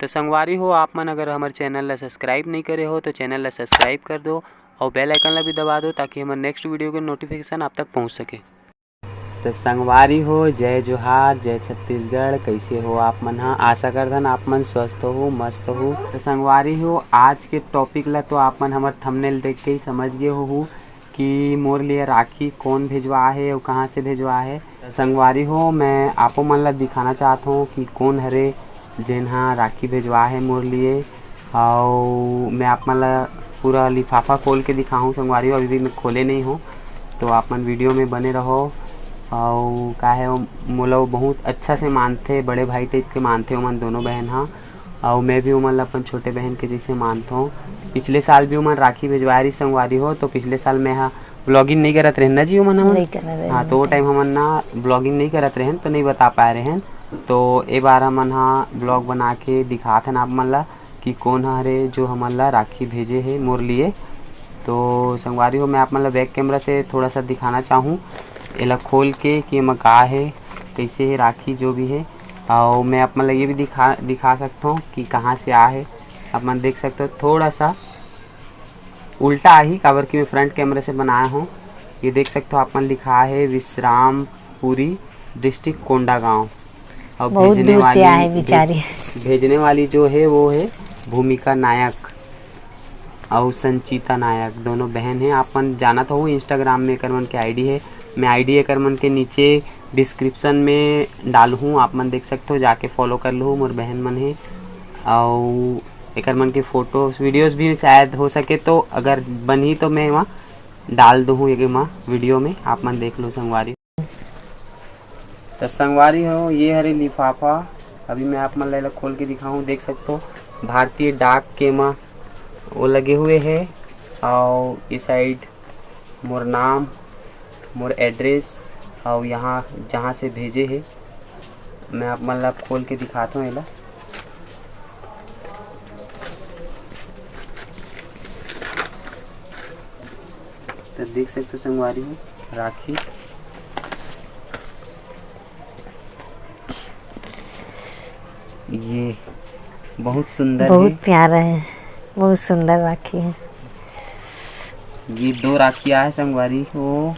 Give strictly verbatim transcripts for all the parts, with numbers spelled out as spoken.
तो संगवारी हो, आप मन अगर हमर चैनल ला सब्सक्राइब नहीं करे हो तो चैनल ला सब्सक्राइब कर दो और बेल आइकन ला भी दबा दो, ताकि हमर नेक्स्ट वीडियो के नोटिफिकेशन आप तक पहुंच सके। तो संगवारी हो, जय जोहार, जय छत्तीसगढ़। कैसे हो आप मन हा? आशा करथन आप मन स्वस्थ हो, मस्त हो। तो संगवारी हो, आज के टॉपिक ला तो आप मन हमर थंबनेल देख के ही समझ गए हो कि मोर लिए राखी कौन भेजवा है और कहाँ से भेजवा है। तो संगवारी हो, मैं आपो मन ला दिखाना चाहत हूँ कि कौन हरे जेन हा राखी भेजवा है मोर लिए। और मैं आप मन ला पूरा लिफाफा खोल के दिखाहूँ संगवारी हो, अभी भी मैं खोले नहीं हूँ, तो आप मन वीडियो में बने रहो। और का है, मोला वो बहुत अच्छा से मानथे, बड़े भाई टाइप के मानथे ओमन दोनों बहन हा। और मैं भी ओमन ला अपन छोटे बहन के जैसे मानथों। पिछले साल भी ओमन राखी भेजवाए रही संगवारी हो, तो पिछले साल मैं हा ब्लॉगिंग नहीं करत रहन ना जी ओमन हमन। नहीं करत रहन। हाँ, तो वो टाइम हमन ना ब्लॉगिंग नहीं करत रहन, तो नहीं बता पाए रहन। तो ए बार हमन हा ब्लॉग बना के दिखात हन आप मन ला कि कौन हरे जो हमन ला राखी भेजे हे मोर लिए। तो संगवारी हो, मैं आप मन ला बैक कैमरा से थोड़ा सा दिखाना चाहूँ एला खोल के कि एमा का हे, कैसे हे राखी जो भी हे। और मैं आप मन ला ये भी दिखा दिखा सकता हूँ कि कहाँ से आ हे। आप मन देख सकते हो, थोड़ा सा उल्टा आही, काबर कि मैं फ्रंट कैमरे से बनाया हूँ। ये देख सकते हो, आप मन लिखा है विश्रामपुरी, डिस्ट्रिक्ट कोंडागांव। और बहुत भेजने दूर से वाली आए भेज- बेचारी। भेजने वाली जो है वो है भूमिका नायक और संचिता नायक, दोनों बहन हैं। आप मन जानत हो, इंस्टाग्राम में एकर मन के आईडी है, मैं आईडी एकर मन के नीचे डिस्क्रिप्शन में डालहूँ, आप मन देख सकते हो, जाके फॉलो कर लूँ, मोर बहन मन है। और एकर मन के फोटोज वीडियोज भी शायद हो सके तो अगर बनही तो मैं वहाँ डाल दूँ एमा वीडियो में, आप मन देख लो संगवारी। तो संगवारी हो, ये हरे लिफाफा, अभी मैं आप मन ला एला खोल के दिखाऊँ, देख सकते हो भारतीय डाक के मा वो लगे हुए है। और ये साइड मोर नाम, मोर एड्रेस और यहाँ जहाँ से भेजे हे, मैं आप मन ला खोल के दिखाता हूँ एला। तो देख सकते हो संगवारी हो, राखी ये बहुत सुंदर बहुत है। प्यारा है, बहुत सुंदर राखी है। ये दो राखी आए संगवारी हो,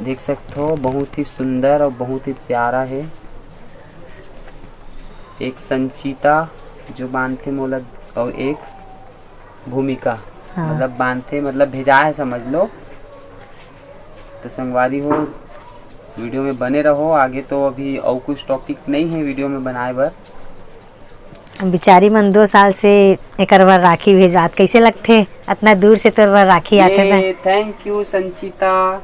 देख सकते हो, बहुत ही सुंदर और बहुत ही प्यारा है। एक संचिता जो बांधथे मोला, और एक भूमिका, हाँ। मतलब बांधथे, मतलब भेजा है, समझ लो। तो संगवारी हो, वीडियो में बने रहो, आगे तो अभी और कुछ टॉपिक नहीं है वीडियो में बनाए बर। बिचारी मन दो साल से एकर बर राखी भेजवात, कैसे लगथे? अतना दूर से तोर बर राखी आथे त। ये, thank you संचिता,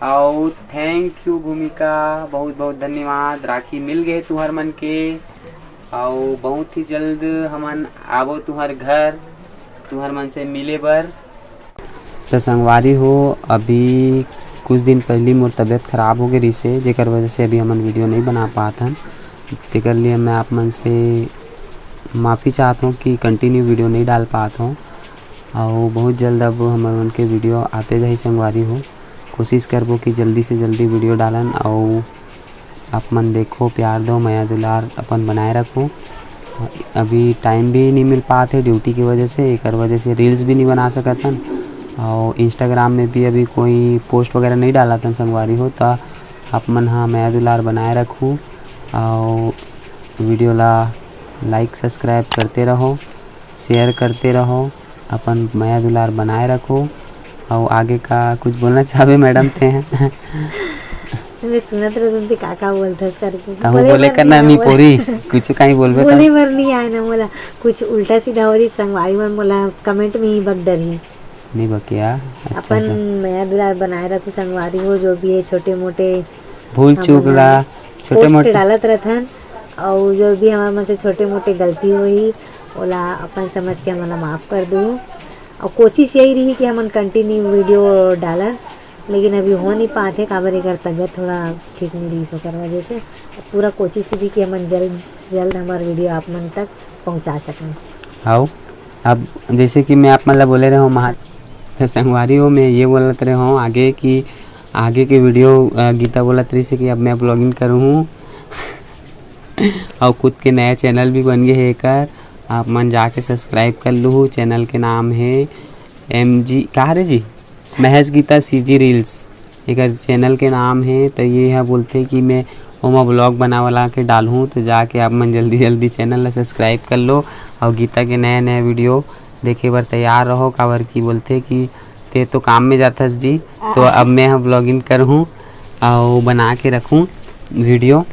और thank you भूमिका, बहुत बहुत धन्यवाद। राखी मिल गए तुहर मन के, और बहुत ही जल्द हमन आबो तुहर घर, तुहर मन से मिले बर। तो संगवारी हो, अभी कुछ दिन पहली मोर तबीयत खराब हो गई रहिसे, जेकर वजह से अभी हमन वीडियो नहीं बना पात हन। तेकर लिए मैं आप मन से माफ़ी चाहत हूँ कि कंटिन्यू वीडियो नहीं डाल पात हूँ। और बहुत जल्द अब हमर मन के वीडियो आते जाही संगवारी हो। कोशिश करबो कि जल्दी से जल्दी वीडियो डालन, और आप मन देखो, प्यार दो, मया दुलार अपन बनाए रखो। अभी टाइम भी नहीं मिल पात हे ड्यूटी की वजह से, एकर वजह से रील्स भी नहीं बना सकत हन, और इंस्टाग्राम में भी अभी कोई पोस्ट वगैरह नहीं डालत हन संगवारी हो। तो आप मन हा मया दुलार बनाए रखो, और वीडियो ला लाइक सब्सक्राइब करते रहो, शेयर करते रहो, अपन मया दुलार बनाए रखो। और आगे का कुछ बोलना चाहबे मैडम ते हैं? मैं सुनत रहूं कि का का बोलथस करके। तहु बोले बोले बर करना नहीं मी आए ना, पोरी, कुछ काई बोलबे बोले त। बर नहीं आए ना मोला। कुछ उल्टा सीधा हो रही संगवारी मन मोला कमेंट में ही बक डरही। नहीं बकिया, अच्छा अपन से। मया दुलार बनाए रखो संगवारी हो, जो भी है छोटे मोटे भूल हम चूक मन ला, छोटे पोस्ट मोटे डालत रहथन, और जो भी हमारे मन से छोटे मोटे गलती होही, ओला अपन समझ के हमन ला माफ कर दू। और कोशिश यही रही कि हमन कंटिन्यू वीडियो डालन, लेकिन अभी हो नहीं पात हे, काबर एकर तबीयत थोड़ा ठीक नहीं रही, ओकर वजह से। पूरा कोशिश रही कि हमन जल्द से जल्द हमार वीडियो आप मन तक पहुंचा सकें। आओ, अब जैसे कि मैं आप मन ला बोले रहे हूँ, महा-, संगवारी हो, मैं ये बोलत रहे हूँ आगे कि आगे के वीडियो, अ, गीता बोलत रही से कि अब मैं ब्लॉगिंग करूँ हूँ। अउ खुद के नया चैनल भी बन गे हे एकर, आप मन जाके सब्सक्राइब कर लूहू। चैनल के नाम हे एम जी, का हरे जी? महेश गीता सी जी रील्स एकर चैनल के नाम हे। तो ये ह बोलथे कि मैं ओमा ब्लॉग बना वाला के डालहूँ, तो जाके आप मन जल्दी जल्दी चैनल ला सब्सक्राइब कर लो अउ गीता के नया नया वीडियो देखे बर तैयार रहो, काबर कि बोलथे कि ते तो काम में जाथस जी, तो अब मैं ह ब्लॉगिंग करहूँ अउ बना के रखूँ वीडियो,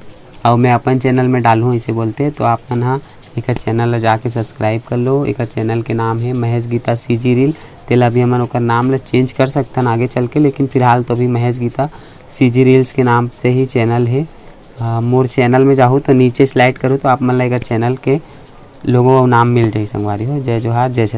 अउ मैं अपन चैनल में डालहूँ, ऐसे बोलथे। तो आप मन ह एकर चैनल ला जाके सब्सक्राइब कर लो। एकर चैनल के नाम हे महेश गीता सी जी रील। तेला अभी हमन ओकर नाम ला चेंज कर सकथन आगे चल के, लेकिन फिलहाल तो अभी महेश गीता सी जी रील्स के नाम से ही चैनल हे। अ, मोर चैनल में जाहू तो नीचे स्लाइड करूँ तो आप मन ला एकर चैनल के लोगो अउ नाम मिल जाही संगवारी हो। जय जोहार, जय छत्तीसगढ़।